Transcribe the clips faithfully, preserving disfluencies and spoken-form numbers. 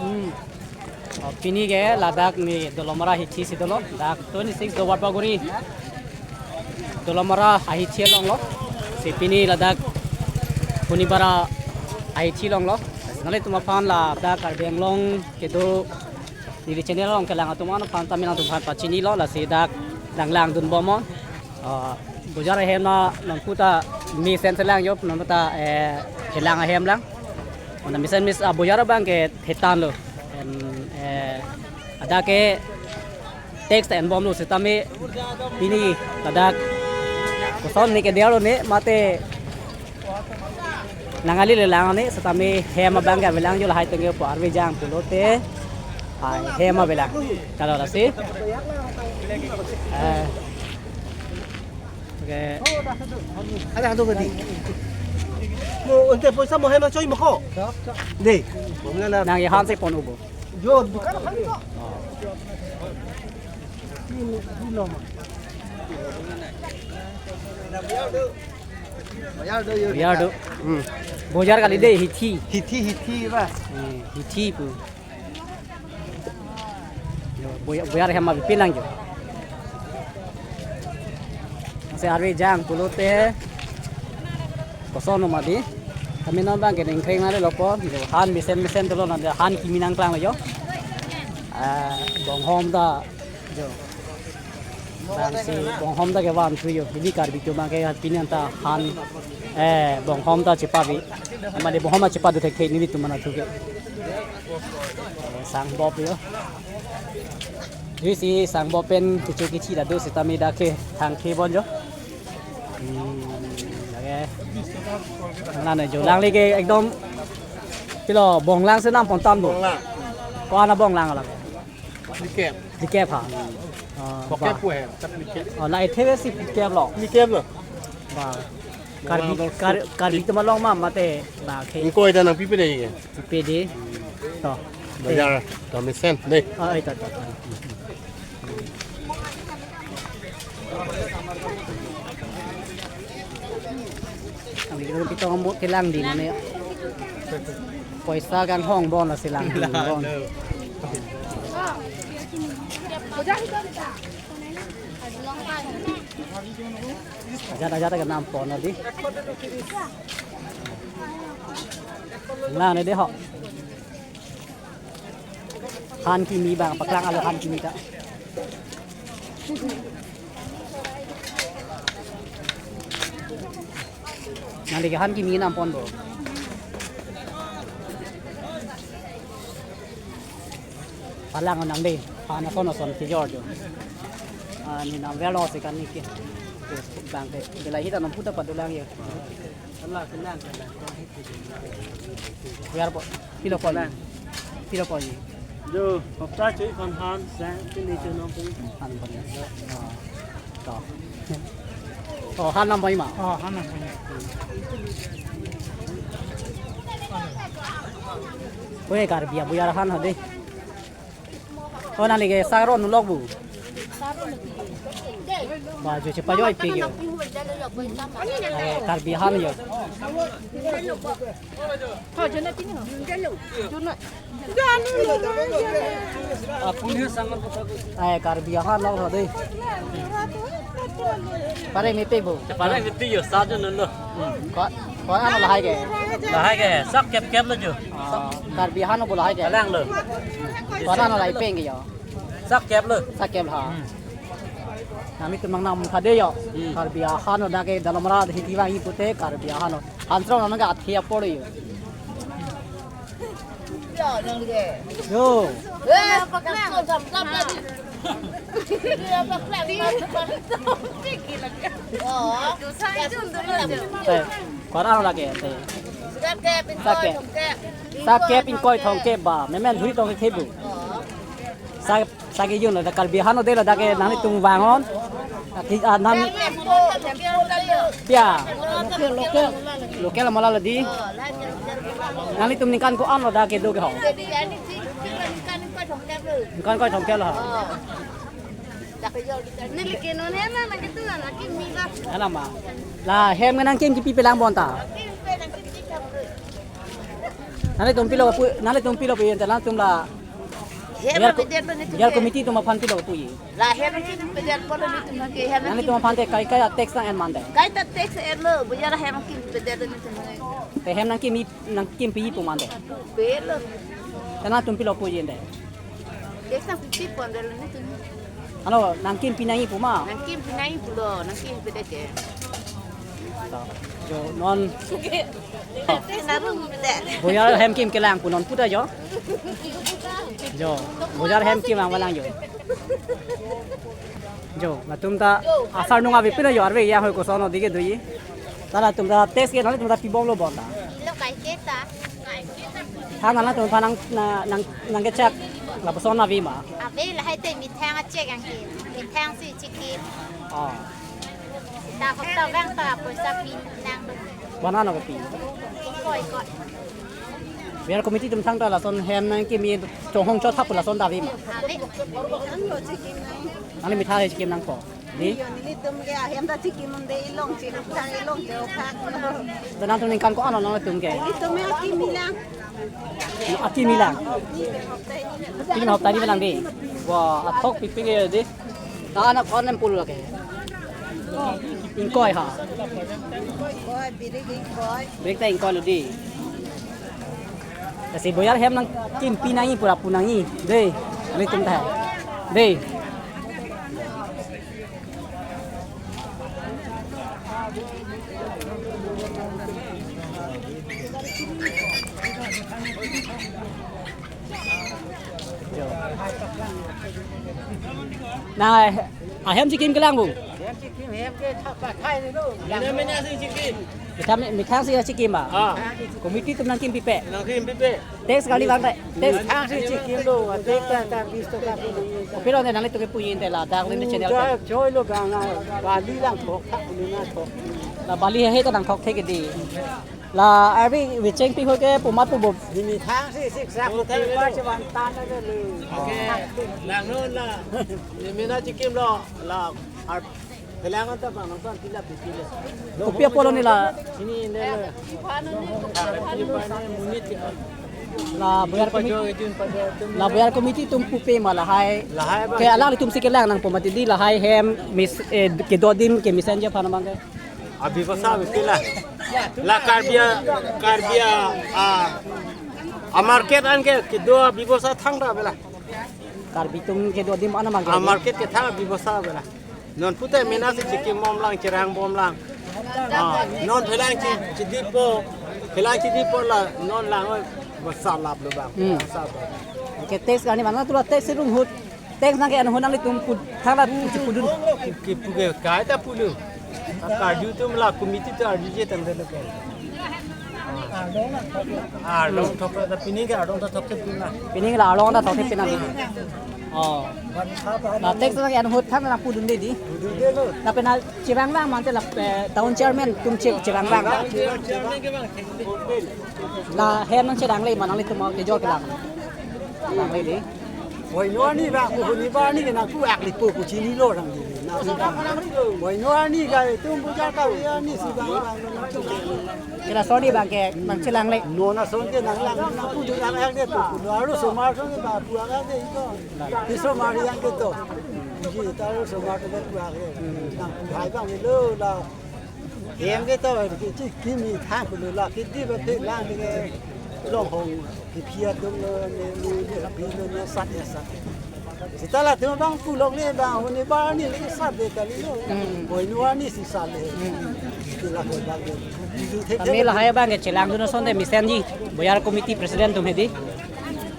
Hmm. Oh, pini ke ladak ne Dolamara ahithi si dolo, dak twenty-six Duarbagori Dolamara ahithi along lo. Si pini ladak Punibara ahithi along lo. Nanglitum aphan ladak Karbi Anglong kedo neli channel along kelang atum aphan, Tamil atum aphan pachinilo, lasi dak nanglangdun bom non. Ah, bojar ahem na nonputa mesen selang jo, nonputa, eh, kelang ahem lang. Mana mesen mes, ah, bojar abang ke thetan lo. Em, eh, ada ke tax enbomlo setame pini ladak koson ne kedo lo ne mate nangali le lang ne setame hem abang ke avelang jo, lahai tengke po arve jang pulote. Hai, hem avelang. Kalau lasi. Eh. Oke. Ada satu tadi. Mo, ente poisa mo hem choi mo ko. Dei. Nang ya han si pon ubo. Jo, bukan han ko. Bojar do. Hmm. Bojar kali dei, hithi. Hithi, hithi ba. Hmm, hithi pu. Jo, boya-, bojar hem ma bipilang jo. Se arve jang pulote koson ma di. Kami non abang ke ningkreng nari lopo. Jo, han mesen mesen dolo, nang han kimi nangklang jo. Ah, bonghom ta jo. Bang si bonghom ta kevan thu jo. Ili Karbi atum abang ke pini anta han, eh, bonghom ta chepavi. Mane bonghom ta chepadu thekthe nelitum aphan thu ke. Eh, sangbop jo. Jui si sangbop pen kecho kichi ladu setame dak ke thang ke bon jo. Hmm, lake. Nang ne jo lang lake ekdom pilo bonglang se nang pontam do. Bonglang. Ko-an abonglang lake? Phlikep. Phlikep ha. Ah, phlikep ba. Pu he, ta phlikep. Oh, la ethe si phlikep lo. Phlikep lo. Ba. Karbi, bonglang Kar-, Karbi atum along ma mate ba ke. Ingkoi ta nangpipe dei ke. Pipe dei. To. Bojar, to mesen dei. Ah, ita, ita, ita. Ang dikit kita ngomong kelang di mana ya? Poisa kan hong bon la selang di bon. Ajat ajat ke nam pon di. Nah, ne dei ho. Han kimi bang, paklang alo han kimi ta. Nang dei ke han kimi nam pon bo. Palang nang dei, han ason ason kejor jo. Ah, ne nam velo si kan ne ke. Bang ke, bela hita nonputa padulang jo. Biar po, pilo po ni? Pilo po ni? Jo, hopta choi kon han, sa, pini choi nong pung. Han po ni. Oh. To. Oh, han nam po ma? Oh, han nam po ma. Koi Karbi abujar han ho dei. Oh, nang lake saro nulok bu. Ba, jo chepa jo ai pe jo. Eh, Karbi han jo. Ai, Karbi han lo dei. Pare mepe bu. Pare mepe jo, sa jo nunlo. Ko, ko-an lahai ke? Lahai ke, sak kep kep lo jo. Ah, Karbi han lo bu lahai ke? Kalang lo. Ko-an lahai peng ke jo? Sak kep lo. Sak kep ha. Hmm. Nanglitum nang nam kade jo. Hmm. Karbi ahan lo dak ke Dolamara ahithi vangji pute Karbi ahan lo. Hansrong nang ke athi apor jo. Jo. Te, ko-an lake te. Sak kep. Sak kep ingkoi thomkep ba. Memen huri thomkep bu. Sak, sak ijun lo dak Karbi han lo dei lo dak ke nanglitum vang non. Aki, ah, nam. Pia. Local, local. Local mala lo dei. Nanglitum ningkan ko-an lo dak kedo ke ho? Ningkan ingkoi thomkep lo. Ningkan ingkoi thomkep lo ha. Neli ke non hem nangketu nangkimi ba. Ala ma. La hem nangkim kipi pelang bonta. Kim pe nangkimi kap. Nanglitum pilo pu, nanglitum pilo pu yen, nanglitum la Hem Biar ko-, pedet lo netum biar ke. Committee atum aphan pilo pu ye. La hem nangkimpedet lo netum ke, hem nangkim. Nanglitum aphan te kai kai tax nang-en mande. Kaita tax enlo, bojar hem nangkimpedet lo netum ke. Te hem nangkimpi, nangkimpi pu mande. Pilo. Te nanglitum pilo pu yen te. Tax nangkimpi pondet lo netum. Ano, nangkimpi nangji pu ma? Nangkimpi nangji pulo, nangkimpedet ke. To, jo, non. Te narung pedet. Bojar hem kim kelang pu non puta jo. Jo, bojar hem kim ang balang jo. Jo, latum ta asar nung ave pina jo, arve ya hoi koson o dike doji. Ta latum ta tax ke nanglitum ta pibomlo bonta. Lo kai ke ta. Than nanglitum aphan nang, nang, nang, nangkechak lapuson ave ma. Ave lahai te methang achek ang ke. Methang si chiki. Oh. Ta hok ta vang ta poisa pi nang. Bana no pi. Koi koi. Biar committee atum thangta lason hem nangkimi chonghong chot thap lason ta ave ma. Ave. Nangli methang si chikim nangpo. Di? Yo, nelitum ke ahem ta chikim un-e, ilong chiruk thang, ilong chiruk thang. Te nanglitum ningkan ko-an lo nanglitum ke? Nelitum ke akimi lang. Akimi lang. Ni pen hopta ni. Pini hopta ni lang di. Wah, athok pipik ke di. Ta anak ko-an nem pulo ke? Ingkoi ha. Ingkoi, birik ingkoi. Birik ta ingkoi lo di. Lasi bojar hem nangkimpi nangji pura pu nangji. Dei, nanglitum ta. Dei. Na, ahem chikim kelang bu. Hem chikim hem ke thap pathai lo. Mena mena si chikim. Methang, methang si chikim ba. Ah. Committee atum nangkimpipe. Nangkimpipe. Tax kali bang te. Tax. Methang si chikim lo, tax ta ta bis taka pu nangji. Pilo ne nanglitum ke pu yen te ladak le channel. Uja choi lo bang na, bali lang thok thak ni na thok. La bali he ta nangthok thek di. La arve vecheng pi ho ke pu mat pu bo. Ni methang si sik sak pu ke pa chevan tan na le. Okay. Lang no la. Ni mena chikim lo la ar Kelang anta bang nang pan tilap di tilap. Kopi apot lo neli la. Sini ne le. Munit ke. La bojar committee, la bojar committee atum pupe ma lahai. Lahai ba. Ke alanglitum si kelang nangpo mati di lahai hem mis, eh, kedo adim ke messenger aphan abang ke. Abibasa betul la. La Karbi a, Karbi a, a, a market an ke kedo abibasa thangta bela. Karbi atum kedo adim an abang ke. A market ke thang abibasa bela. Non puta mena si chikim bom lang, cherang bom lang. Ah, non phelang chi, chidipo, phelang chidipo la, non lang oi, basa lap lo bang. Hmm. Basa lap. Ke tax kani mana tu la tax si rung hut. Tax nangke-en ahut nanglitum pu, thang la pu chipudun. Ke pu ke kai ta pulo. Karju atum la committee ta arju je tangte lo ke. Arlong thok ta pini ke arlong ta thok te pina. Pini la arlong ta thok te pina. Oh. Na tax nangke-en ahut thang la pudun de di. Na pena chevang vang mante la, eh, town chairman atum che, chevang vang. La hem nangcherang le ma nanglitum kejor kelang. Lang le di. Boino arni ba, ko huni ba arni ke nangpu akli po ko chinilo rang di. Na, boino arni ga itum bojar Karbi arni si bang bang nangpu. Ke lason di bang ke nangchelang le. Non ason ke nanglang nangpu du lang ak de to. Lo aro osomar ason ke ba pu ak de ito. Osomar yang ke to. Ji ta aro osomar to pu ak de. Nangpu hai bang lo la. Hem ke to, ke chi kimi thang pulo la, ke di ba phe lang ke long hong, ke phia dong lo, ne, ne, ne, pi lo, ne, sat ya sat. Seta latum bang kulong le bang, huni ba arni le sat de kali lo. Hmm. Boino arni si sat le. Hmm. Ke la ko bang de. Tame lahai bang ke chelang dun ason de mesen ji, bojar committee president atum he di.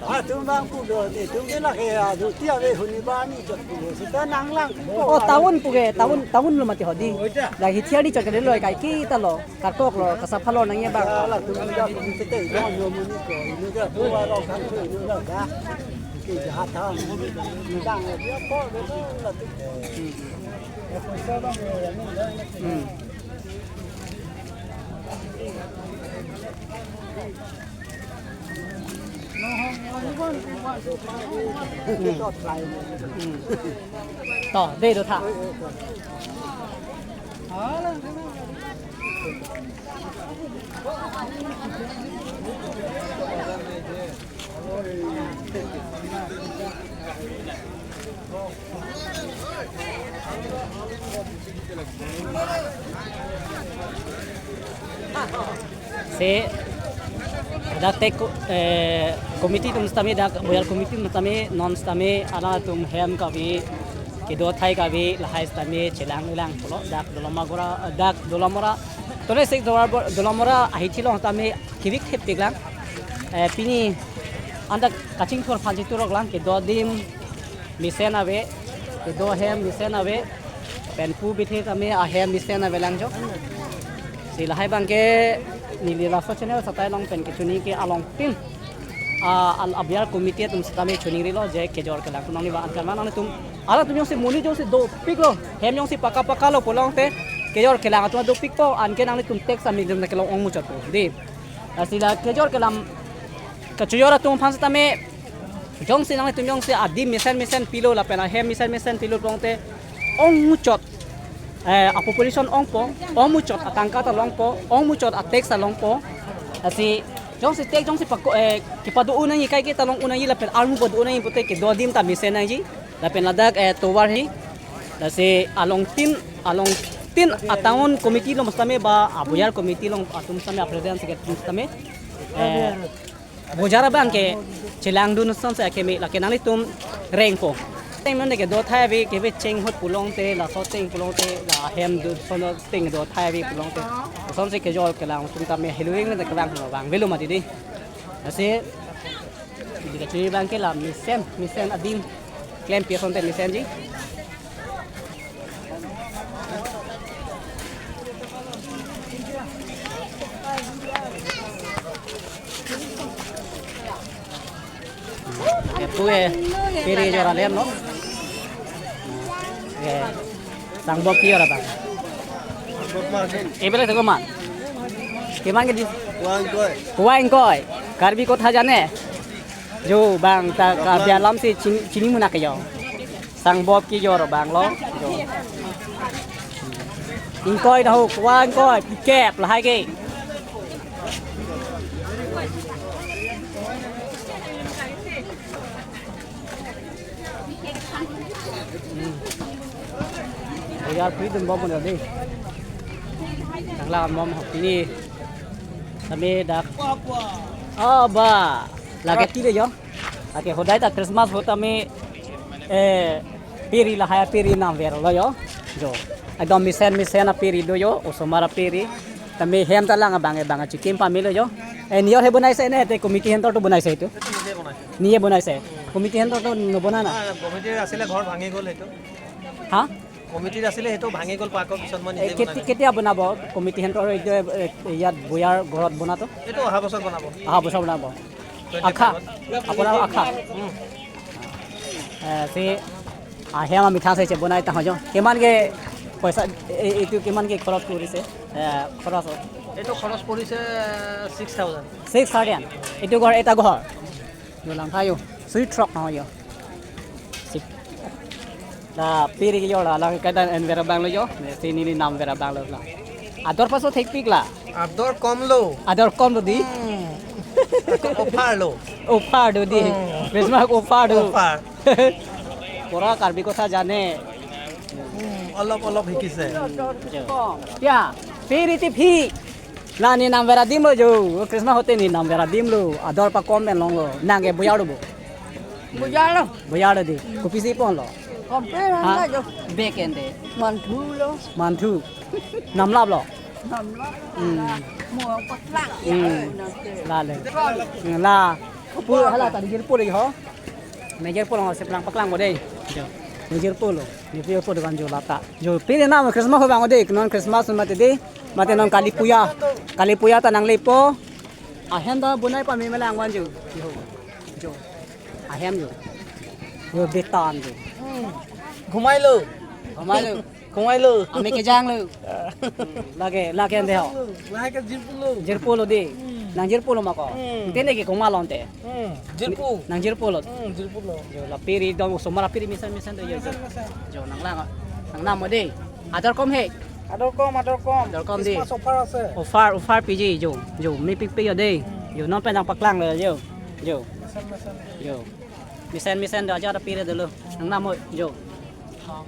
Atum bang pulo, netum ke la ke adu tia ve huni ba arni chot pulo. Seta nanglang. Oh, town pu ke, town, town lo mati hodi. La hithi arni chot ke lo kai kita lo. Karkok lo, kasapha lo nangji bang. Ya, latum ya pu tete, yo, yo, muni ko, ini ka, tua rong kan ko, ini ka, da. Ke jahat ha, ini dang, dia ko, dia ko, latum. Hmm. To, de do tha. Se, dak tek ko-, eh, committee atum sitame, dak Boyar committee atum sitame, non sitame, alangtum hem kave, kedo athai kave, lahai sitame chelang-ilang pulo, dak Dolamagora, dak Dolamora, tole sek Dolamora, Dolamora ahithi along sitame kevik thepik lang. Eh, pini anta kachingthur aphan cheturok lang, kedo adim mesen ave, kedo ahem mesen ave, pen pu bithe tame ahem mesen ave lang jo. Si lahai abangke neli laso channel asai along pen kechini ke along tin, ah, al Boyar committee atum sitame choningrilo je kejor kelang atum nangli ba ankan ma nangtum. Alangtum jongsi monit jongsi dopiklo, hem jongsi paka paka lo pulote kejor kelang atum dopikpo, anke nanglitum tax amik dum kelong ong muchotpo. Dei. Lasi la kejor kelang kachojor atum aphan sitame jongsi nanglitum jongsi adim mesen mesen pilo lapen ahem mesen mesen pilo pulote ong muchot, eh, a population ongpo, ong muchot atangka ta longpo, ong muchot a tax ta longpo. Lasi jongsi tax jongsi pako, eh, kepado-un nangji, kaike ta long-un nangji lapen armu pado-un nangji pute kedo adim ta mesen nangji. Lapen ladak, eh, tovar hi. Lasi along tin, along tin a town committee along sitame ba a Boyar committee along atum sitame, a president secretary atum sitame, eh, bojar abangke chelangdun asonsi akeme lake nanglitum rengpo. Teng non ke do thai ave kevecheng ahut pulote, laso ateng pulote, la ahem dun ason ateng do thai ave pulote, asonsi kejor kelang atum tame heluing le kelang lo abang velo mati dei. Lasi, dei kachiri abangke la mesen, mesen adim klempi asonte mesenji. Oke, pu eh, piri jor alem no. Oke. Sangbop pi jor abang. Ebele to man. Keman ke di? Kuang koi. Kuang koi. Karbi kotha jane? Jo bang ta ka bialam si chini, chini munak jo. Sangbop kejor abang lo. Jo. Ingkoi na ho, kuang koi, pikep lahai ke. Hmm. Boyar piri dun bom mo dei. Tangla bom ho pini. Tame dak. Oh, ba. Lake tile jo. Lake hodai ta Christmas ahut tame, eh, piri lahai piri namver lo jo. Jo. Ekdom mesen mesen apiri do jo. Osomar apiri. Tame hem ta lang abang abang chikim pamelo jo. Eh, নিয়ৰ he বনাইছে নে, তে committee henter to বনাইছে এইটো? এইটো নিজে বনাইছে। নিয়ে বনাইছে। Committee henter to নবনা না? আহ, কমিটিৰ আছিলে, ঘৰ ভাঙি গ'ল সেইটো। হা? কমিটিৰ আছিলে, সেইটো ভাঙি গ'ল, পাৰ্কৰ পিছত মই নিজে কেতি-, বনালোঁ। কেতিয়া বনাব committee henter এইটো, এ, ইয়াত বয়াৰ ঘৰত বনাটো? এইটো অহা বছৰ বনাব। অহা বছৰ বনাব। Twenty five-ত। আশা? আপোনাৰ আশা? উম। এ, সি আহে আমাৰ মিঠা চাইছে, বনাই তাহো। কিমানকে পইচা, এ-, এইটো কিমানকে খৰচ কৰিছে? এ, খৰচ হ'ল? এইটো খৰচ পৰিছে six thousand। Six thousand? এইটো ঘৰ, এটা ঘৰ? Yo lang thayo. Sui throk na yo. Sip. La piri yo la, la kada en vera bang lo yo. Sini ni nam vera bang lo la. Ador paso thekpik la. Ador kom lo. Ador kom lo dei. Hmm. Ako offer lo. Offer do dei. Hmm. Christmas offer do. Offer. Pura Karbi kotha jane. Hmm, olop olop hikise. Ya, piri ti phi. Nangli nam vera dim lo jo. Christmas ahut te neli nam vera dim lo. Ador pa kom pen longlo. Nang ke boyar lo bo. Boyar lo. Boyar lo dei. Kopisi ponlo? Kompe ha? Nang jo. Bek ende. Manthu lo. Manthu. Namlap lo. Namlap. Hmm. Mo paklang. Hmm. Nang ke. La le. La. Pu hala ta jirpo le ho. Nang jirpo lo, seplang paklang bo dei. Jo. Nang jirpo lo. Nang jirpo dokan jo lata. Jo, pini nam Christmas ho bang dei, non Christmas mati dei. Mati non Kali Puja. Kali Puja ta nanglepo. Ahem ta bonai pame melang wan jo. Jo. Jo. Ahem jo. Jo betan jo. Hmm. Ghumai lo. Ghumai lo. Ghumai lo. Ami kejang lo. Lake, lake ande ho. Lahai ke jirpo lo. Jirpo lo dei. Hmm. Nang jirpo lo ma ko. Hmm. Tene ke komat lo ante. Hmm. Jirpo. Nang jirpo lo. Hmm, jirpo lo. Jo, la piri dong osomar piri mesen mesen do jo. Mesen, mesen. Jo, nang lang. Nang nam dei. Ador kom he. Ador kom, ador kom. Ador kom dei. Christmas offer ase. Offer, offer piji jo. Jo, mepik piji dei. Hmm. Jo, non pen nang paklang lo jo. Jo. Mesen, mesen. Jo. Mesen mesen do aja ada piri dolo. Nang nam jo.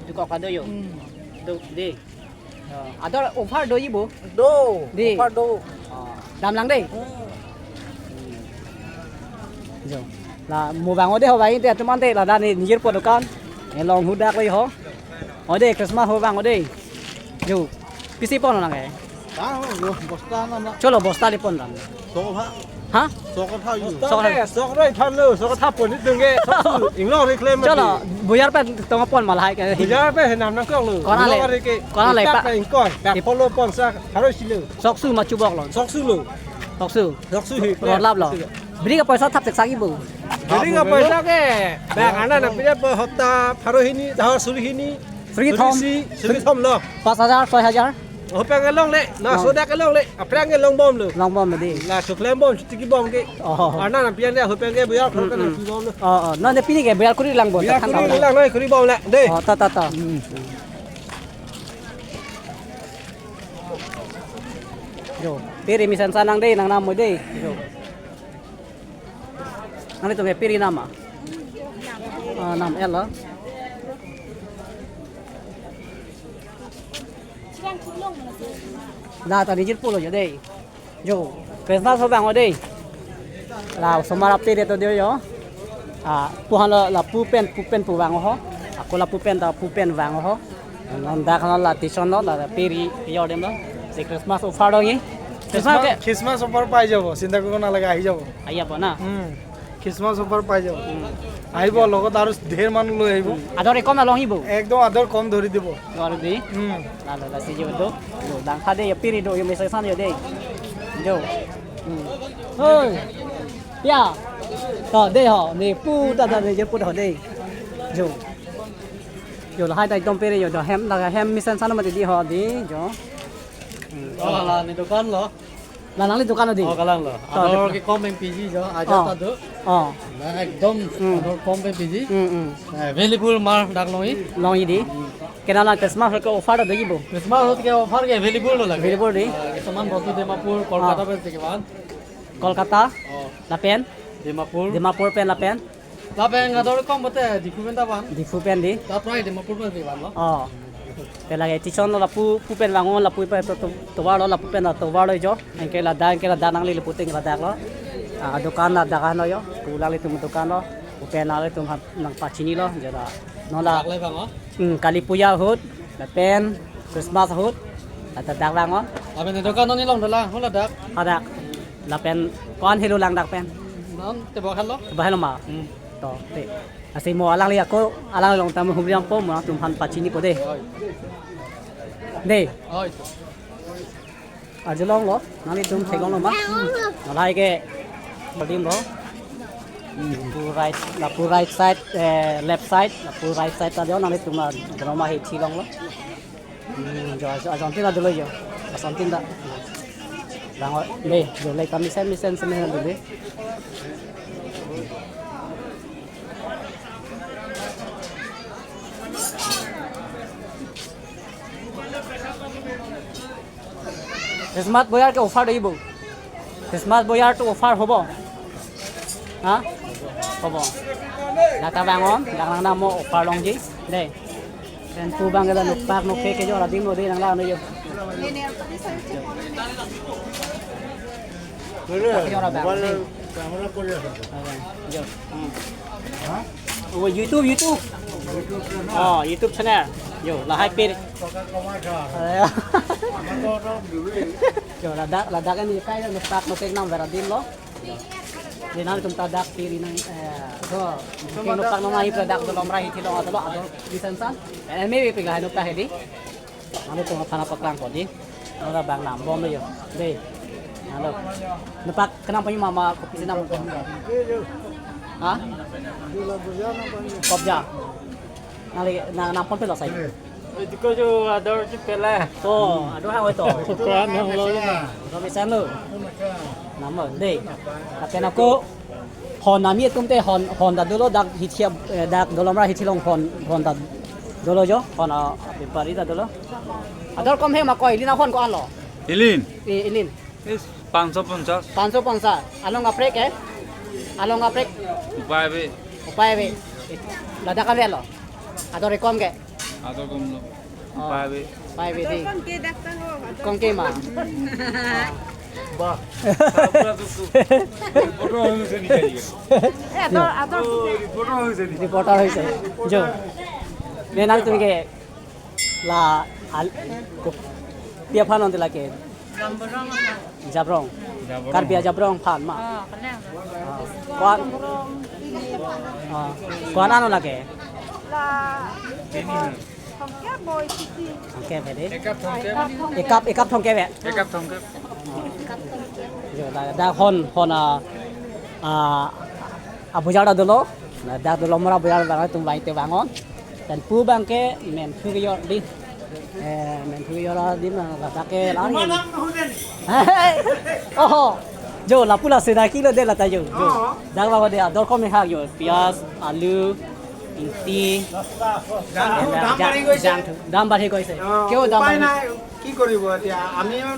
Dukok ado jo. Hmm. Do dei. Ador offer doji bo? Do. Di. Offer do. Damlang dei. Hmm. Jo. La mo vang-o dei ho, vang-i te atum ante ladak ne nijirpo dokan. Elong hudak le ho. O dei, Christmas ho vang-o dei. Jo. Pisi pon lang ke? Tahu, yo, bosta nama. Cholo, bosta le pon lang. Sok ha. Ha? Sok ha yu. Sok ha. Sok roi phan lo, sok ha pon ni dungge. Sok su, inglong reclaim. Cholo, boyar pen tong pon ma lahai ke. Boyar pen henam nangkok lo. Kona le? Inglong ke. Kona le, itak pa? Pe ingkoi, pe polo pon sa, harus silo. Sok su ma chubok lo. Sok su lo. Sok su. Sok su hi. Rot lap lo. Biri ke poisa thap tek sagi bo. Biri ke poisa ke. Bang ana na pira po hopta pharo hini, dahor suri hini. Suri thom. Suri si, suri thom lo. Pas hajar, soi hajar. Hopi anke longle, na sodak ke longle, aphrang ke longbom lo. Longbom lo dei. La suklem bom, tiki bom ke. Oh. Ana na pian dia hopi anke boyar khor kan tiki bom lo. Oh, oh. Na ne pini ke boyar kuri lang bo. Boyar kuri lang, na kuri bom le, dei. Oh, ta, ta, ta. Hmm. Jo, peri mesen sanang dei, nangnam mo dei. Jo. Nanglitum ke peri nam ma? Ah, nam el lo. Da ta nijirpo lo jo dei. Jo, Christmas ho vang-o dei. La osomar aperi to dei jo. Ah, pu han lo lapu pen, pu pen pu vang-o ho. Ako lapu pen ta pu pen vang-o ho. Non dak non la tison lo, la peri pejor dem lo. Si Christmas offer dong-i. Christmas Christmas, ke Christmas offer pai jabo, chinta koribo nalage, ahi jabo. Ahi jabo na? Hmm. Christmas offer pai jabo. Hmm. Ahibo, logot aru dher manuk loi ahibo. Hmm. Ador ekom along ibo. Ekdom ador kom dhori dibo. Dhori di. Hmm. Lalo lasi jo do. Jo, dang kha dei, ya peri do, ya mesen san jo dei. Jo. Hmm. Hoi. Ya. To dei ho, ne pu ta ta dei, je pu ta ho dei. Jo. Jo, lahai ta ekdom peri jo, do hem, la hem mesen san mati di ho di jo. Hmm. Oh, la ne dukan lo. La nangli dukan lo dei. Oh, kalang lo. To, ador dukan. Ke kom pen piji jo, aja ta do. Oh. Na ekdom, hmm, ador kom pen piji. Hmm, hmm. Eh, available mar dak long-i. Long-i dei. Hmm. Kena la Christmas ke offer doji bo? Christmas ke offer ke available lo lage. Available dei. Eh, kisuman bostu Dimapur, Kolkata, oh, pen si kevan. Kolkata. Oh. Lapen? Dimapur. Dimapur pen lapen? Lapen ador kom bote Diphu pen ta van. Diphu pen dei. Ta prai Dimapur pen si van lo. Oh. Te lake tison lo lapu, pu pen vang-o lapu pen to, to, tovar lo lapu pen ta tovar lo jo. Anke ladak, anke ladak nangli lapu ting ladak lo. Ah, dukan ladak ano jo. Pu nanglitum dukan lo. Pu pen nanglitum ha nangpachini lo. Jo la. Non la. Dak le vang-o. Hmm, Kali Puja ahut, lapen Christmas ahut, ladak vang-o. Lapen dukan non ilong dola, ho ladak. Hadak. Lapen ko-an helo lang dak pen? Non te bahal lo. Bahal ma. Hmm. To, te. Lasi mo alangli ako, alang along tam humri po, mo atum aphan pachinipo dei. Oi. Dei. Oi. Arjulong lo, nanglitum theklong lo ma? Lahai ke, adim lo. Lapu right, lapu right side, eh, left side, lapu right side ta jo, nanglitum, ah, drama he thilong lo. Hmm, jo, jo, ajon tin ta dolo jo. Ajon tin ta. Rang o, dei, jo, lei kami sen, mesen, sen, dolo. Christmas boyar ke offer doji bo? Christmas boyar to offer hobo? Ha? Hobo. Dak ta vang-o, dak nangnam mo offer longji. Dei. Pen pu abang ke la nokpak nokke kejor adim lo dei, nanglang lo jo. Kejor abang dei. Jo. Hmm. Oh, YouTube, YouTube. Oh, YouTube channel. Jo, lahai page. Jo, ladak, ladak ini kai nokpak nokke nangver adim lo. Dei nanglitum ta dak piri nang, eh, do. Mungkin nokpak nang ahi dak dolom ra hithilong adolo, ador mesen san. Eh, maybe pik lahai nokpak hedi. Nanglitum aphan paklangpo dei. Nora bang nam bom lo jo. Dei. Halo. Nokpak kenam poni mama kopi sinam. Ha? Kopja. Nangli, na, nam ponpe lo sai. Diko jo ador chipela. To, ador hang oi to. Kokoan hang lo. Ador mesen lo. Nam lo, dei. Lapen ako hon nami atum te hon, hon ta dolo dak hithia, eh, dak dolom ra hithilong hon, hon ta dolo jo, hon, ah, bepari ta dolo. Ador kom he ma koi, ilin ahon ko-an lo? Ilin? Eh, ilin. Is panchsho ponchas. Panchsho ponchas. Along kaprek ke? Along kaprek? Upai ave. Upai ave. Ladak ave lo. Ador ekom ke? Ador kom lo. Pai ave. Pai ave dei. Kong ke dak ta ho. Kong ke ma. Bah. Pura tu tu. Photo hoi se nikai. Eh, ador, ador. Oh, reporter hoi se ni. Reporter hoi se. Jo. Ne nangtum ke la al ko. Pi aphan non te lake. Jabrong. Jabrong. Karbi ajabrong aphan ma. Oh, kaliang. Ah. Ko-an, ah, ko-an ano lake? La, ini. Thomkep boi titi. Thomkep ya dei. Ekap thomkep. Ekap, ekap thomkep ya. Ekap thomkep. Jo, dak, dak hon, hon, ah, ah, abojar ta dolo. Nah, dak dolo mora abojar ta dolo, tum vai te vangon. Pen pu abang ke menthu kejor dei. Eh, menthu kejor dei, na dak ke lari. Oh, jo, lapu la sena kilo dei la ta jo. Jo. Oh. Dak abang dei, ador kome ha jo. Pias, alu, ingti. Jangthu, eh, dam bari goi se. Jangthu, dam bari goi se. Oh, kio dam upai bari? নাই, কি কৰিব এতিয়া? আমিও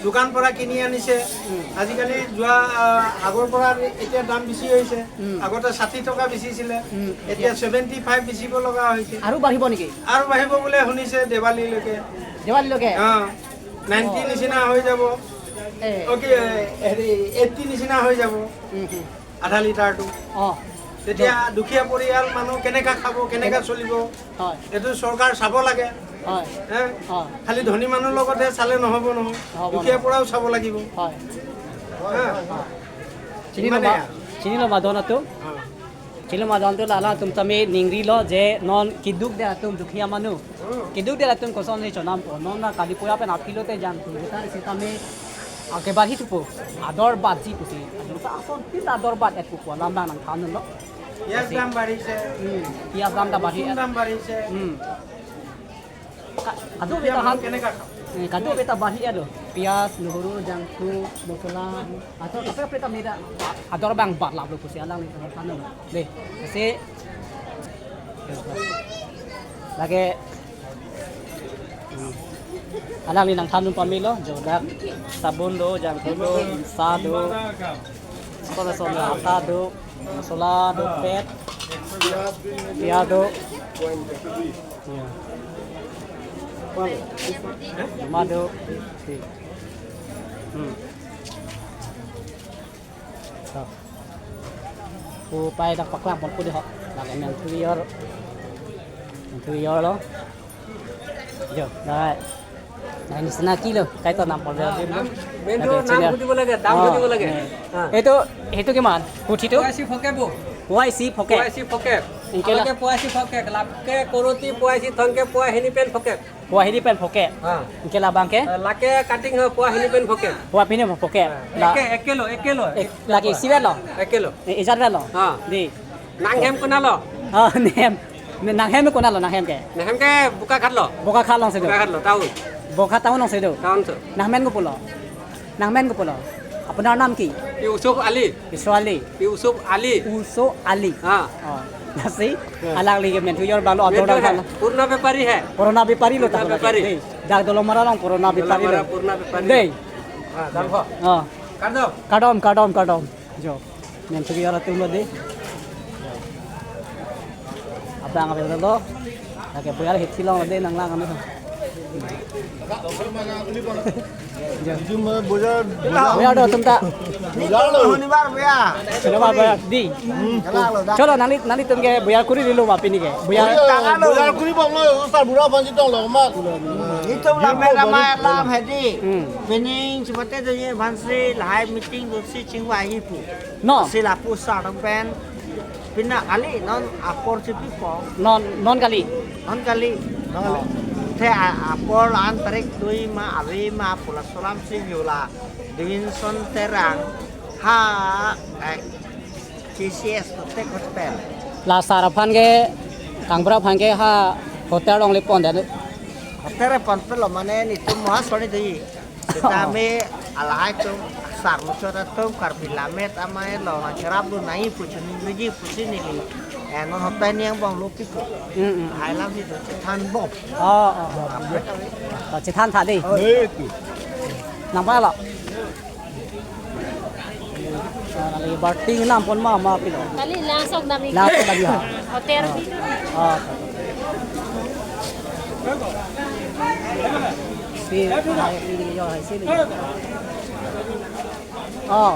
দোকান পৰা কিনি আনিছে। উম। আজিকালি যোৱা, আহ, আগৰ পৰা এতিয়া দাম বেছি হৈছে। উম। আগতে ষাঠি টকা বেচিছিলে, উম। এতিয়া ছেভেণ্টি ফাইভ বেচিব লগা হৈছে। আৰু বাঢ়িব নেকি? আৰু বাঢ়িব বোলে শুনিছে দেৱালীলৈকে। দেৱালীলৈকে? অ, নাইণ্টি অ। নিচিনা হৈ যাব। এ। অ, কি, এ, হেৰি, এইটি নিচিনা হৈ যাব। উম, হুম। আধা লিটাৰটো। অ। তেতিয়া দুখীয়া পৰিয়াল মানুহ কেনেকা খাব, কেনেকা কেনে- চলিব? হয়। এইটো চৰকাৰ চাব লাগে। হয়। হে? অ। খালি ধনী মানুহ লগতহে চালে নহ'ব নহয়। নহ'ব, দুখীয়া নহ'ব। পৰাও চাব লাগিব। হয়। হা? Chinilo ma, মানে? Chinilo ma don atum? অ। Chinilo ma don atum, la alanglitum tame ningrilo je non keduk det atum dukhiya manu. Keduk det atum koson si chonampo. Non la Kali Puja pen aphi lote jangthu. Jeta sitame akebar hi thupo. Ador bat ji pusi. Ador ta ason pin ador bat et pupo. Lam dang nangthan lo. পিঁয়াজ দাম বাঢ়িছে। Hmm. Piyaj dam ta bari. Rosun দাম বাঢ়িছে। Hmm. Ka-, kadu beta han. Kenek ka? Eh, kadu beta bari alo. Piyaj, nohuru, jangthu, mosola. Ador kaprek kaprek ta meda. Ador abang bat lap lo pusi alanglitum than lo. Dei, si. Lake, hmm. Alangli nangthan pamelo, jo dak sabun do, jangthu do, sa do, kola son do, atta do, mosola do, pet, piyaj do. Ya. Tomato. Hmm. So. Pu pai dak paklang ponpo dei ho. Lake menthu kejor. Menthu kejor lo. Jo, dah. Nah, ini sena kilo. Kaito nam pol dia. Menthu nam shuti bo lage, dam shuti bo lage. Ha. Itu, itu কিমান? Kuthi tu? Poasi phokep bo. Poasi phokep. Poasi phokep. Ingke la. Alake poasi phokep. Lake koroti poasi thomkep, poa hini pen phokep. Poa hini pen phokep. Ha. Ingke labang ke? Eh, lake cutting ho, poa hini pen phokep. Poa hini pen phokep. Ha. La. Ek, ek kilo, ek kilo. Ek, lake isi vet lo? Ek kilo. Eh, ijat vet lo? Ha. Dei. Nanghem konat lo? Oh, nanghem. Nanghem konat lo, nanghem ke? Nanghem ke Bokakhat lo. Bokakhat along si do. Bokakhat lo, town. Bokakhat town along si do. Town si. Nangmen kopi lo? Nangmen kopi lo? আপোনাৰ নাম কি? ইউসুফ আলী। ইউসুফ আলী। ইউসুফ আলী। ইউসুফ আলী। হা। অ। Lasi, হা। Alangli ke menthu kejor abang lo, menthu ador hai, abang lo. পুৰণা বেপাৰী হে। পুৰণা বেপাৰী lo, পুৰণা ta বেপাৰী। Dei. Dak Dolamara along পুৰণা বেপাৰী lo. Dolamara পুৰণা বেপাৰী। Dei. হা, দাম ক? অ। Kardom. Kardom, kardom, kardom. Jo. Menthu kejor atum lo dei. Abang ave lo. Lake boyar hithi along dei nanglang kami. Jo. Itu mah boyar, boyar. Boyar do atum ta. Boyar lo. Shonibar boyar. Shonibar boyar dei. Hmm. Cholo, nangli, nanglitum ke boyar kuri rilo ma pini ke? Boyar. Boyar, boyar kuri bang lo, usar bura panji tong lo mak. Itu la mera mai lam hedi. Hmm. Pining chupate do ye bansi lahai meeting do si chingvai hipu. No. Si lapu sarong pen. Pina kali non apor chipi po. Non, non kali. Non kali. Non kali. Te a-, apor an tarik dui ma ave ma pula solam si yola. Divinson Terang ha, eh, T C S Hotel, hotel. La sar aphan ke, kangbura aphan ke ha hotel along le pon dei. Hotel pon pe lo mane netum moha soni dei. Sitame alahai atum sar muchot atum Karbi Lammet Amei along nangcherap dun nangji pu chini nangji pusi neli. Eh, non hotel ni angbong lo pipo. Hmm, hmm. Hai lam ni do chethan bom. Oh, oh, oh. Apa kami? Oh, chethan tha dei. Oh. Nangpalo. Kali barting nam pon ma ma pilo. Kali langsung dami. Langsung dami ha. Hotel. Ah. Ah. Si, hai, si, yo, hai, si, yo. Oh.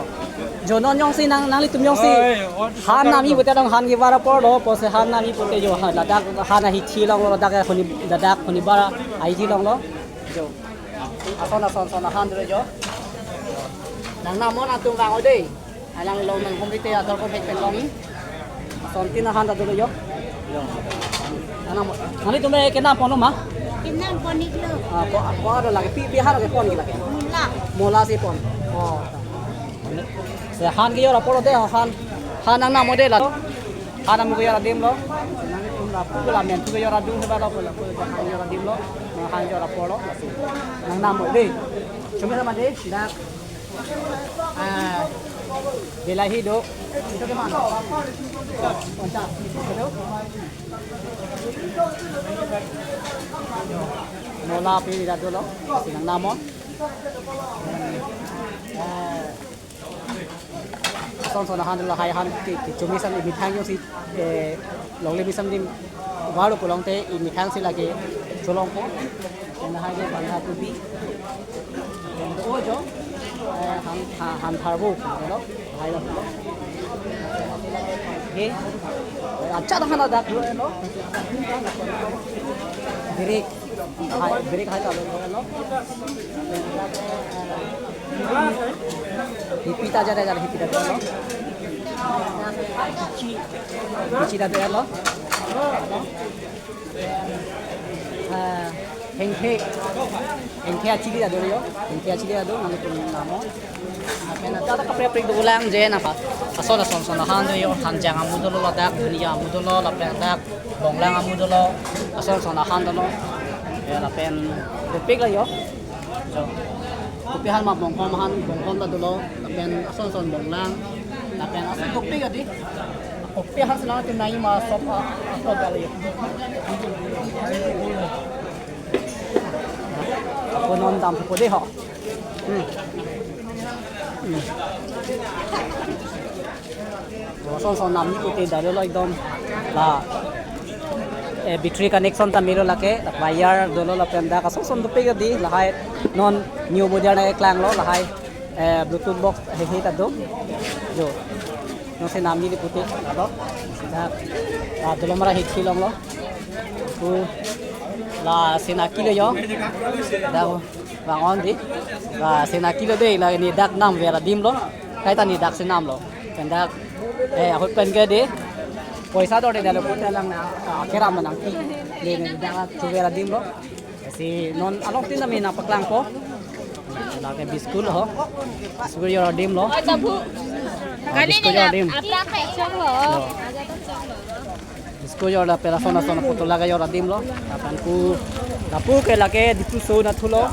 Jo non jongsi nang, nanglitum jongsi. Oi, oi, han nami pute dong, han kevar apor lo, pusi han nami pute jo, ha, ladak han ahithi longlo, ladak honi, ladak honi bar ahithi longlo. Jo. Ason, ason, ason, han dolo jo. Nangnam non atum vang-o dei. Alanglilong nanghumri te ador ko hek pen long. Ason tin ahan ta dolo jo. Nangnam non. Nanglitum ke kenam pon ma? Kenam pon-iklo. Ah, ko, ko ado lake pi, pi han ke pon ke lake. Mola. Mola si pon. Oh. Se han ke jor apor lo dei, han, han nangnam-o dei la. Han amu ke jor adim lo. Nanglitum lapu ke lamen thu ke jor adung se ba lo, lapu ke han jor adim lo. Han jor apor lo. Nangnam-o dei. Chumi sama dei, dak. Ah, bilahi do. Ito ke mana? Kontak. Ito. Mola pi dak dolo. Si nangnam non. Eh, ason ason han dolo, lahai han ke, kechumi ason, imethang jongsi, eh, longle mesen adim var lo pulote imethang si lake cholongpo. Lahai ke bangha kopi. Pen do jo, eh, han, ha, han tharbo, no? Lahai lo. He. Acha dak han dak lo, no? Birik. Hai, birik hai ta lo, no? Hipi ta jada jada hipi ta lo. Hichi ta lo. Ah, hengkhe. Hengkhe achili ta do yo. Hengkhe achili ta do, nanglitum nangnam non. Lapen ta ta kaprek prek dolang je na pa. Ason ason ason han do yo, hanjang amu dolo ladak, dunia amu dolo, lapen dak bonglang amu dolo, ason ason han dolo. Ya, lapen dopik la yo. So, kopi han ma, bonghom han, bonghom ta dolo, lapen ason ason bonglang, lapen ason dopik adi. Kopi han si nangtum nai ma sop a, a sop dolo yo. Ako non dampo dei ho. Hmm. Hmm. Ason ason namji pute dolo lo ekdom la, eh, battery connection ta melo lake, la wire dolo lapen dak ason ason dopik adi lahai non new model na eklang lo lahai, eh, Bluetooth box hehe ta do. Jo. Jongsi namji pute alo. Dak, ah, dolo mara hithi longlo. Tu la sena kilo yo. Dak vang-o dei. La sena kilo dei, la ne dak nam ver adim lo. Kaita ne dak si nam lo. Pen dak, eh, ahut pen ke dei. Poisa dor dei dalo, poisa lang na, ah, keram nangpi. Dei ne dak chu ver adim lo. Si non along tin nami nangpaklangpo. Lake biscuit ho. Biscuit jor adim lo. Oi, tabu. Ah, kali biscuit ni jor adim. Aprak pe chok lo. Lo. Biscuit jor lapen ason ason putol lake jor adim lo. Lapen pu, lapu ke lake ditu so na thulo.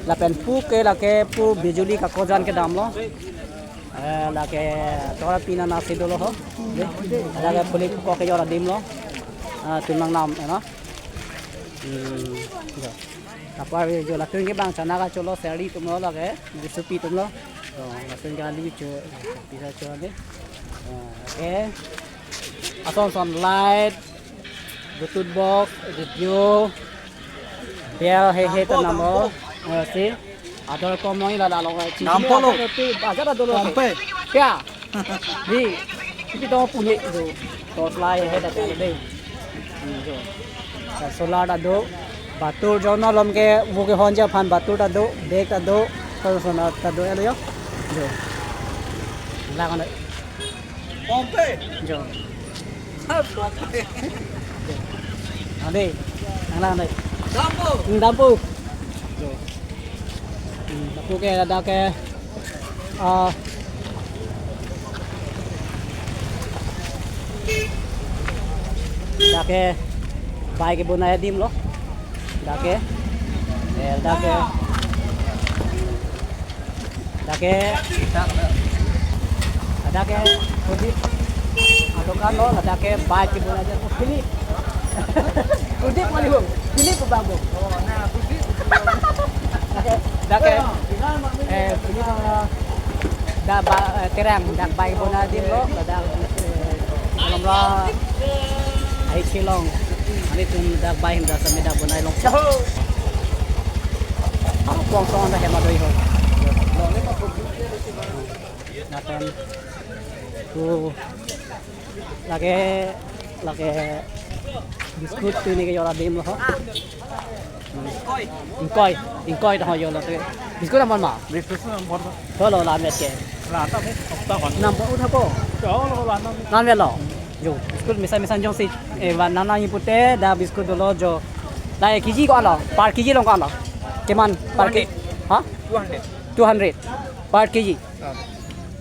Lapen pu ke lake pu bijuli kakojan kedam lo. Eh, lake tora pina nasi dolo ho. Lake puli pu ke jor adim lo. Ah, tum nangnam, eh, no? Hmm, jo. Tapar jo latum ke bang chana kacholo seri atum lo lake, supi atum lo. Jo, latum ke ali cho, pisa cho ali. Ah, okay. Ason ason light, Bluetooth box, radio, bell hehe ta nam lo. Eh, si. Ador komoi la lalo. Nampo lo. Bajar ador lo. Pompe. Kya? Di. Kipi do puni do. Torch light hehe ta dei. Hmm, jo. Solar ta do. Batur jo non malom ke vo kehonji aphan batur ta do. Bag ta do. Solar ta do elo yo. Jo. Lagan. Pompe. Jo. Ade, nanglang ade. Dampo. Hmm, dampo. Jo. Hmm, dampo ke ladak ke. Ah. Ladak ke bai kebonai adim lo. Ladak ke. Eh, ladak ke. Ladak ke, ladak ke, Pradip, ah, dokan lo, ladak ke, bike kebonai adim, oh, Philip. Pradip kali ho, Philip bang bo. Ladak ke, ladak ke, eh, Philip, eh, dak ba, eh, Terang, dak bike kebonai adim lo, ladak, eh, belum lo, ahi chilong. Nelitum dak bai hin dak sami dak bonai long. Yahoo! Apo angsong anta hem adoi ho. Lapen tu lake, lake biscuit tu neli ke jor adim lo ho. Ingkoi, ingkoi ta ho jor lo tu. Biscuit aman ma? Biscuit aman. Holo la met ke. La ta mo, ta kon. Nam po utha po. Holo la nam. Nam lo. Jo, biscuit misa misa jongsi, eh, van nana ni pute, dak biscuit dolo jo. La ek kg ko-an lo, per kg along ko-an lo. Keman per kg? Two hundred. Ha? Two hundred. Two hundred. Per kg. Ah.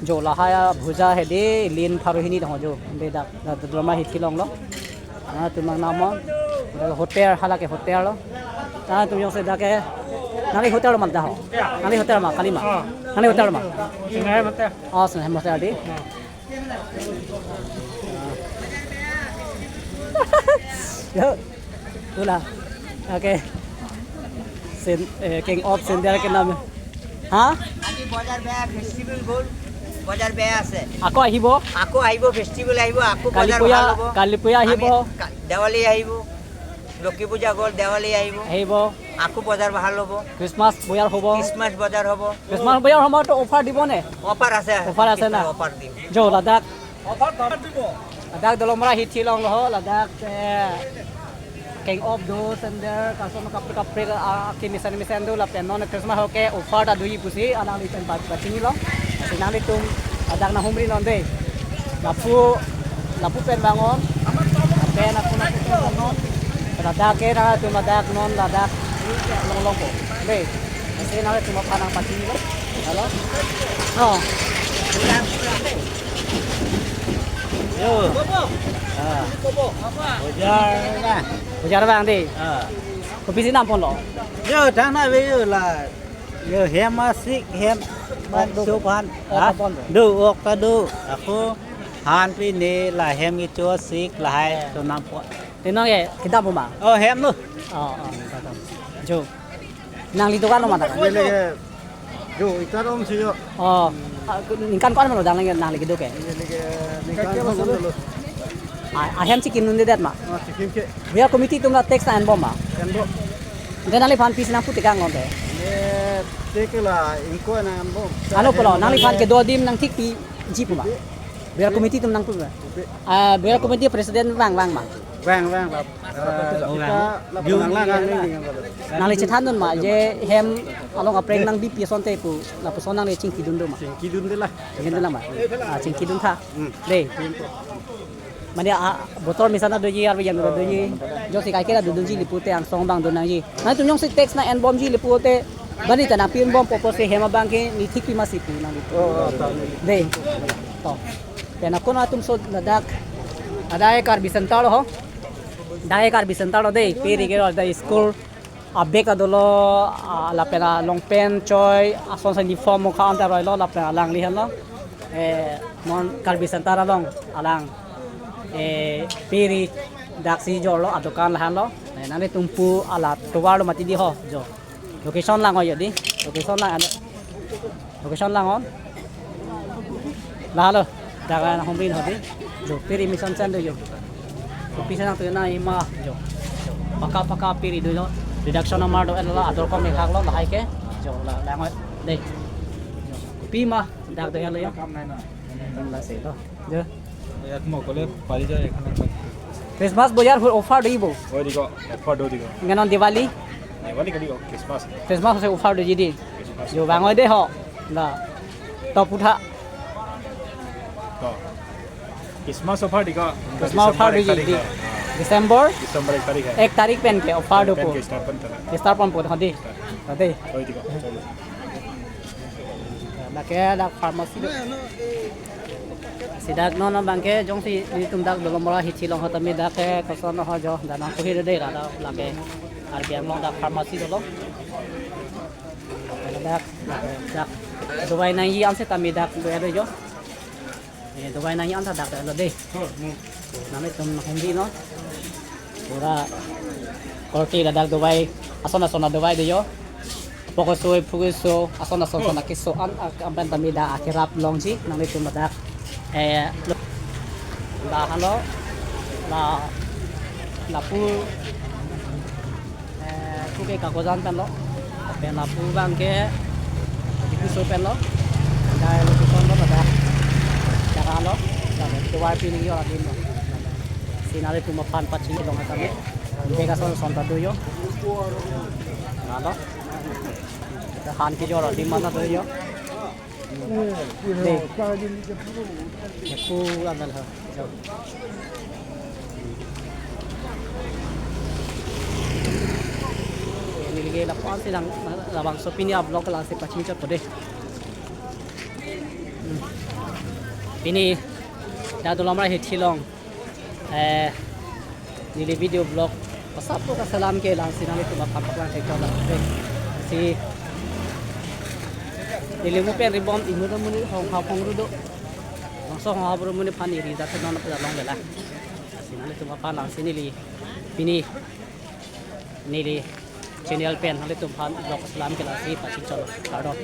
Jo, lahai abhuja hedi, lin pharo hini dong jo. Be dak, dak drama hi thilong lo. Ah, tum nang namo. Dak hotel, hala ke hotel lo. Ah, tum jongsi dak ke. Nangli hotel lo ma dak ho. Nangli hotel ma, kali ma. Ah. Nangli hotel ma. Sungei hotel. Oh, Sungei hotel di. Ah. Yo. Tula. Okay. Sen, eh, King of Sender ke nam. Ha? আজি বজাৰ বেয়া, ফেষ্টিভেল গ'ল, বজাৰ বেয়া আছে। আকৌ আহিব। আকৌ আহিব, ফেষ্টিভেল আহিব, আকৌ কালী বজাৰ পূজা, ভাল হ'ব। কালী পূজা আহিব। আমি কা-, দেৱালী আহিব, লক্ষ্মী পূজা গ'ল, দেৱালী আহিব। আহিব। আকৌ বজাৰ ভাল হ'ব। Christmas বজাৰ হ'ব। Christmas বজাৰ হ'ব। Christmas বজাৰ সময়তো অফাৰ দিব নে? অফাৰ আছে। অফাৰ আছে না? অফাৰ দিম। Jo, ladak. Ladak Dolamara hi thilong lo ho, ladak, eh, King of Do Sender, kason kaprek kaprek, ah, kemisan misan do lapen non Christmas ho ke offer ta doji pusi, alangli pen pa-, pachini lo. Si nanglitum ladak nanghumri non dei. Lapu, lapu pen vangnon. Lapen ako lapu pen vangnon. Ladak ke nangtum ladak non ladak long long po. Dei. Si nanglitum aphan nangpachini lo. Halo. Oh. Yo. Ah. Bojar na. Bojar abang dei. Ah. Kopisi nam ponlo? Yo, thang nave yo la. Yo, hem asik, hem man chop han. Ok ta do. Do, ok ta do. Ako han pine la hem kecho asik lahai to nam pon. Te non ke kedam po ma? Oh, hem lo. Oh, oh, kedam. Jo. Nangli dokan lo ma ta? Neli ke, jo, itar om si jo. Oh, ah, ningkan ko-an ma lo dang nangli kedo ke? Neli ke ningkan ko-an lo. Ah, ahem si kinun dedet ma? Ah, si kin ke. Bureau committee atum la tax ta enbom ma? Enbom. Ante nangliphan pisi nangpu tekang lo te? Ne, tax ke la ingkoi nang enbom. Ano pulo, nangliphan kedo adim nangthik piji pu ma? Bureau committee atum nangpu ma? Ah, bureau committee president vang vang ma? Vang, vang, vang. Eh, kita lapu nang lang, lang, lang, lang, lang. Nangli chethan dun ma, je hem along aprek nangbipi asonte pu, lapuson nangli chingki dun do ma? Chingki dun de la. Chingki dun de la ma? Ah, chingki dun tha. Hmm. Dei. Mane, ah, botol misa ta doji, arve jan ta doji. Jongsi kaike ta dodunji lapu te angsong abang do nangji. Nangtum jongsi tax nang enbomji lapu te, bani ta nangpi enbom popo si hem abang ke nithik pi ma si pu nangli. Oh, oh, oh. Dei. To. Pen ako nangtum so ladak. Adai Karbi Center lo ho. Dai Karbi Center lo dei, piri ke lo dai school. Abag ta dolo, ah, lapen along pen choi, ason sa uniform mokha anta roi lo, lapen alangli han lo. Eh, non Karbi Center along, alang. Eh, piri daksi jor lo, adokan lahan lo. Eh, nanglitum pu ala tovar lo mati di ho, jo. Location lang ho yo di. Location lang ano. Location lang on. Lahalo. Daga na homrin hodi. Jo, piri mission chen do jo. Kopi senang tu na ima jo. Paka paka piri do jo. Reduction amar do ela ador kom hak lo lahai ke. Jo la lang on. Dei. Jo. Kopi ma dak do lo jo. Kam nai na. Kam la se lo. Jo. ইয়াত মই অকলে পাৰি যায় এখন এখন। Christmas বজাৰ offer দিব। Oi, দিব, offer do দিব। Ngenon Diwali? Diwali kali, oh, Christmas। Christmas ase offer do jidi। Christmas। Jo bang oi de ho। Na। To putha। To। Christmas offer দিব। Christmas offer do jidi। December। December এক তারিখ। এক তারিখ pen ke offer do po। Start pen tala। Start pen po ho de। Start। Ho de। Oi, দিব। Lake dak pharmacy do. Si dak non abang ke jongsi nelitum dak Dolamara hithi long ho tame dak ke koson ho jo danang kuhi de ra lake Karbi Anglong dak pharmacy dolo. Dak dak dawai nangji ansi tame dak do ya do jo. Eh, dawai nangji anta dak lo dei. Nanglitum humri non. Pura quality ladak dawai ason ason dawai do jo. Pok kesoi, phu kesoi, ason ason ason keso an, ah, ampen tame dak akerap longji nanglitum ladak. Eh, lo-, la halo, la Lapu, eh, puke Kakojan pen lo. Pen lapu abangke Diphu Soi pen lo. Dai location lo pada. Jaga lo. Jaga itu Y P ni yo adim lo. Si nanglitum aphan pachinglong kami. Dega son son ta do yo. Lo. Han kejor adim mana do yo. Dei. Ya, pura dal ha. Neli ke lapu-an si lang, labangso pini a-vlog lang si pachini chot po dei. Hmm. Pini dak Dolamara Hithi along, eh, neli video vlog pasap po kaselam ke lang si nanglitum aphan paklang thek chot lang. Si neli mu pen ribom, imu do muni hong ha hong ru do. Bangso hong ha ru muni aphan iri jat non pe long lela. Si nanglitum aphan lang si neli pini neli channel pen nanglitum aphan vlog selam ke lang si pachini chot. Kardom.